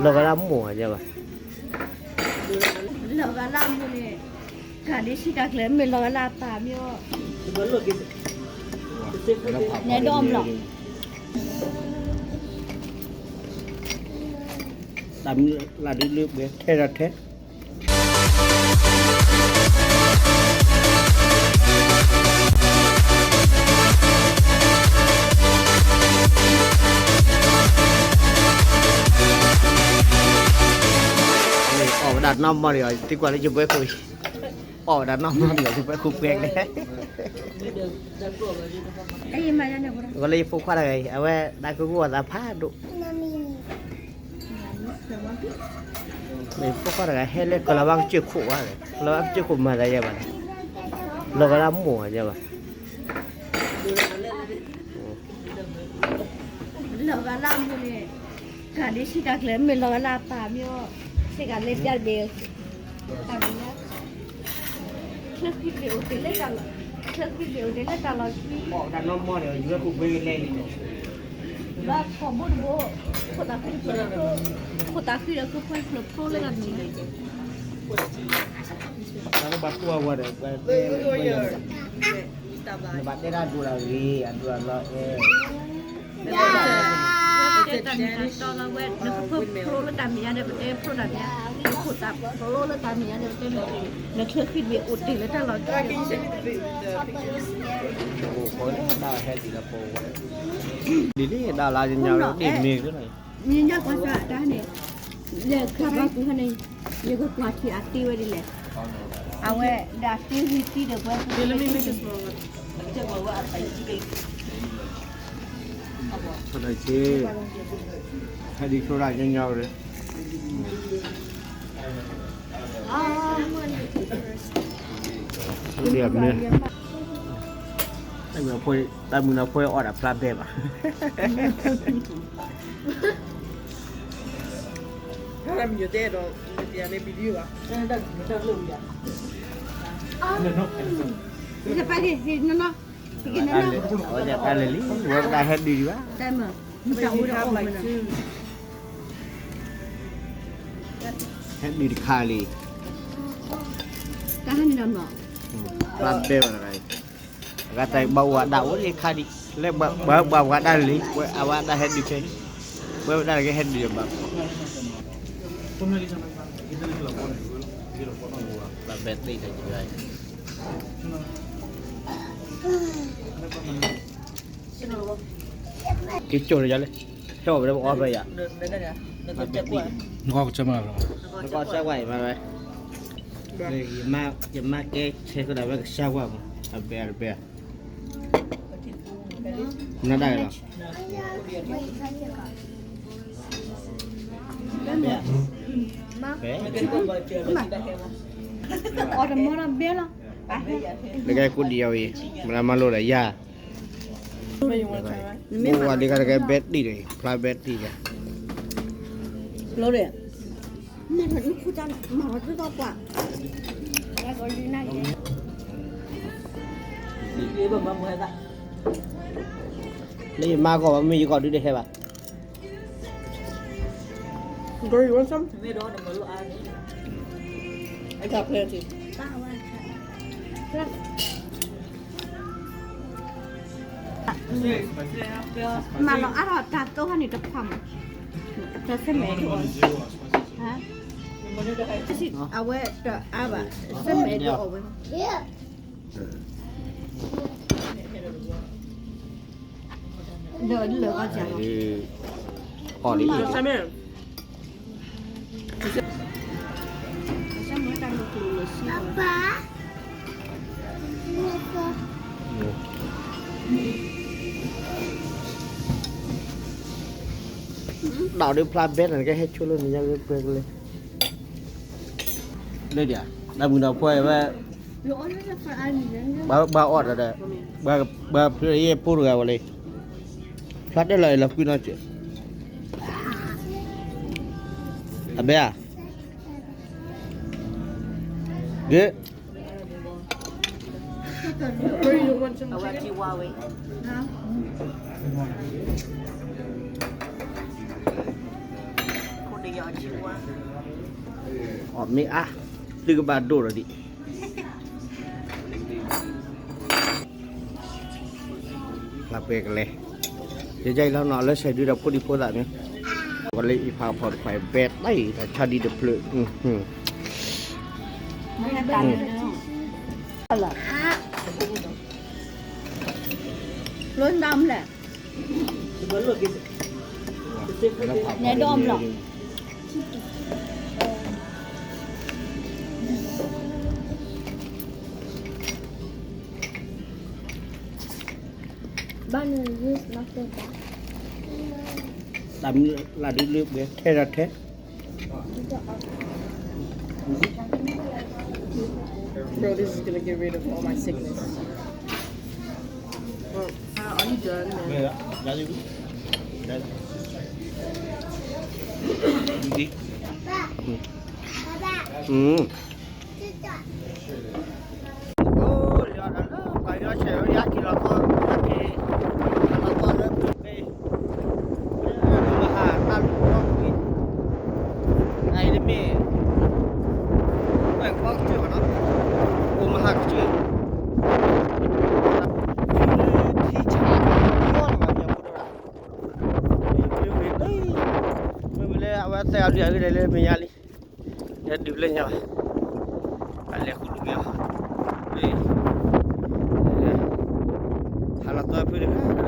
လီၤဂာ်လၢအမိၢ်ညါဘၣ်, လီၤဂာ်လၢအမိၢ်န့ၣ်, ကၤဒ့ဆံးကၤကျဲၤ မ့ၢ်လီၤဂာ်လၢအပၢ်မ့ၢ်အီၤ, နဲဒိးမလီၤ, တၢ်မုၢ်လၢ်ဒုးလၢပှဲၤထဲဒီးထဲ အီၣ်ဝဲဒၣ်နီၢ်မီၢ်ဒီး သံကွၢ်လၢယဘှဲခိၣ်, အီၣ်ဝဲဒၣ်နီၢ်မီၢ်ဒီး ယဘှဲခိၣ်ပှဲၤလဲၣ်, အဝဲလၢယဖိခွါတဂၤအံၤ အဝဲဒၣ်ကဂီၢ်သးဖးဒိၣ် မ့ၢ်ဖိခွါတဂၤဟဲလၢကလၤဝါကစၢၢ်ခိၣ်ဝဲ, ကလၤဝါကစၢၢ်ခိၣ်မၤသးယဲဘၣ်, လီၤဂာ်လၢအမိၢ်ညါဘၣ်, လီၤဂာ်လၢအမိၢ်န့ၣ်, ကၤဒ့ဆံးကၤကျဲၤ မ့ၢ်လီၤဂာ်လၢအပၢ်မ့ၢ်အီၤ, စ့ၢ်ကၤလဲၤပျၢ်တဘ့ၣ်, တၢ်မနုၤ ချၢဃံတဘ့ၣ်အိၣ်တ့ၢ်လၢတၢ်လီၢ်, ချၢဃံတဘ့ၣ်အိၣ်တ့ၢ်လၢတၢ်လီၢ်ခံ, အီၣ်ဝဲဒၣ်နီၢ်မီၢ်ဒီး ယဘှဲခိၣ်ပှဲၤလဲၣ်န့ၣ်, ဘၣ်ဖှီၣ်ဘိတဘိ, ခိၣ်သးဃံတဖျိ, ခိၣ်သးဃံဒီးခိၣ်ဖှိၣ်တဖျိဖျိလၢတၢ်မနုၤ, တၢ်ကဘၣ်ကွၢ်ဝဲဒီး, နဘၣ်တဲတၢ်ဒိၣ်တၢ်ဂ့ၤ အဒိၣ်အလီၢ်အဲ တဲတၢ်မ့ၢ်တၢ်တီလီၤဝဲ, နကဖျိလၢတၢ်မဲာ်ညါဒီး ပတဲဖျိတၢ်မဲာ်ညါ, နခိၣ်သးဖျိလၢတၢ်မဲာ်ညါဒီး ပတဲ, နချၢဃံတဘ့ၣ်အိၣ်တ့ၢ်လၢတၢ်လီၢ်ခံ, ဒ်လံဒၣ်လၢညါဝဲဒ်မ့ၢ်ကလီၤ, ညါကွၢ်စၢ်တၢ်န့ၣ်, လဲၤခါဘၣ်ကူဟဲန့ၣ်, ယကကွၢ်ထံအတ့ဝဲဒ်လဲၣ်, အဝဲဒၣ်တ့ဝံၤသံဒီးပှဲၤ တၢ်မုၢ်နၤ ဖှဲအီၣ်ဒၣ်ဖျါဘဲဘၣ်, အဝဲဒၣ်တၢ်လဲၤလံ ဝဲဒၣ်ဟဲဒုးဒံးဘၣ်, ဟဲဒုးတခါလံ, တၢ်ဟဲန့ၣ်ဒီးမ့ၢ်, ဖျါဘဲဘၣ်တဂၤအံၤ, အဂၤတၢ်ဘၣ်အိၣ်ဝဲဒၣ်အိၣ်လၢခါဒံး, လၢဘၣ်ဘၣ်ဝဲဒၣ်လံ, ဝဲအဝဲဒၣ်ဟဲဒုးခဲ, ဝဲဝဲဒၣ်ကဟဲဒုးဘၣ်, ဖျါဘဲသ့ၣ်တဂၤအံၤ က့ၤကၠိၢ်လၢယၤလၢ, ဟဲအီၣ်ဝဲလၢပအီဖဲယၤ, နကီၢ်ကစၢ်မးလီၤ, နကီၢ်ကစၢ်ဝဲအံၤမးဝဲ, ယမါကဲဆဲးကဒၣ်ဝဲကစၢ်ဝဲမး, အဘဲအဘဲ, နဒၣ်လီၤ, ဘဲ, ဘဲ, အီၣ်တမီၢ်ဒီးဘဲလီၤ, လၢကဲကူဒံးအီၤအံၤ, မနၤမၤလိလၢယၤ မ့ၢ်ဝဲဒ်ခါတကဲဘဲတံၢ်ဒီး ဖျါဘဲတံၢ်ဒီး လိဒီး လၢယမါကီၢ်ဘၣ် မ့ၢ်ယကီၢ်ဒုးတဟဲဘၣ် Girl, you want some? I got plenty. မၤလီၤအါထီၣ်တၢ်တိၢ်ဟါန့ၣ်တခွါမး, တၢ်စဲမဲာ်ဒ်အီၣ်, အဝဲတအါဘၣ်, စဲမဲာ်ဒ်အီၣ်ဝဲ, ဒီးလၢာ်ဂီၢ်စၢ်လီၤ, အီၣ်လံ ဒၣ်ဒုးဖျါဘဲနၤ နကဟဲဆိလၢနညါဝဲပှဲၤကလဲၣ်, လၢဒ်, ဒၣ်မုၢ်ဒီးဖှဲဝဲ, ဘၣ်အီၣ်တၢ်ဒီး, ဘၣ်ဖိတဂၤဝဲလံ, ဖျါတဲလီၤအံၤလီၤကွံနီက့, အဘဲဧါ, ဂ့ၤ အဝဲထံဝါဝဲ, ခိၣ်န့ၣ် အီၣ်မ့ၢ်အါ, သုကဘၣ်ဒိၣ်ဒီးဒံး, လၢပှဲၤကလဲၤ, ယဲယအံၤလီၤနီၤ လၢဆဲးဒုဒီးဖိဒံဖိသၣ်န့ၣ်, ကလၢအံၤဖးဖီတခွါ ဘဲတၢ်အံၤ တၢ်ဆါဒံးတဖျၢၣ်, လၢဒၣ်မလဲၣ် နဲဒိၣ်အီၣ်ဘျီၣ်, ဘၣ်နုၤ use မၤတၢ်ဘၣ်, တၢ်မုၢ်လၢ်ဒုလၢပှဲၤထဲဒီးထဲ Bro, this is gonna get rid of all my sickness. Bro, are you done, man? Mm. အိၣ်လီၤဒီးလၢပှၤကညီဆဲးဝဲ ယဟဲက့ၤလီၤသီ ယဟဲက့ၤ ဟးလီၤသီလၢပှဲၤ လၢမဟါတၢ်လူၤလီၢ်ကွံာ် အအံၤတမ့ၢ် ကွဲၢ်ကီကစၢၢ်ဘၣ်နီၤ အိၣ်မဟါကစၢၢ် ထံဆါလီၤဘၣ် မ့ၢ်ဝဲလၢ အဝဲသဲအီၤလံ အဂ့ၢ်ဒ်လဲၣ်လၢမဲာ်ညါလံ ယဒုးဘျဲၣ်ညါဘၣ် အလဲၤဃုာ်ဒုးက့ၤအီၤ ဟးလီၤသီဖုတဂၤ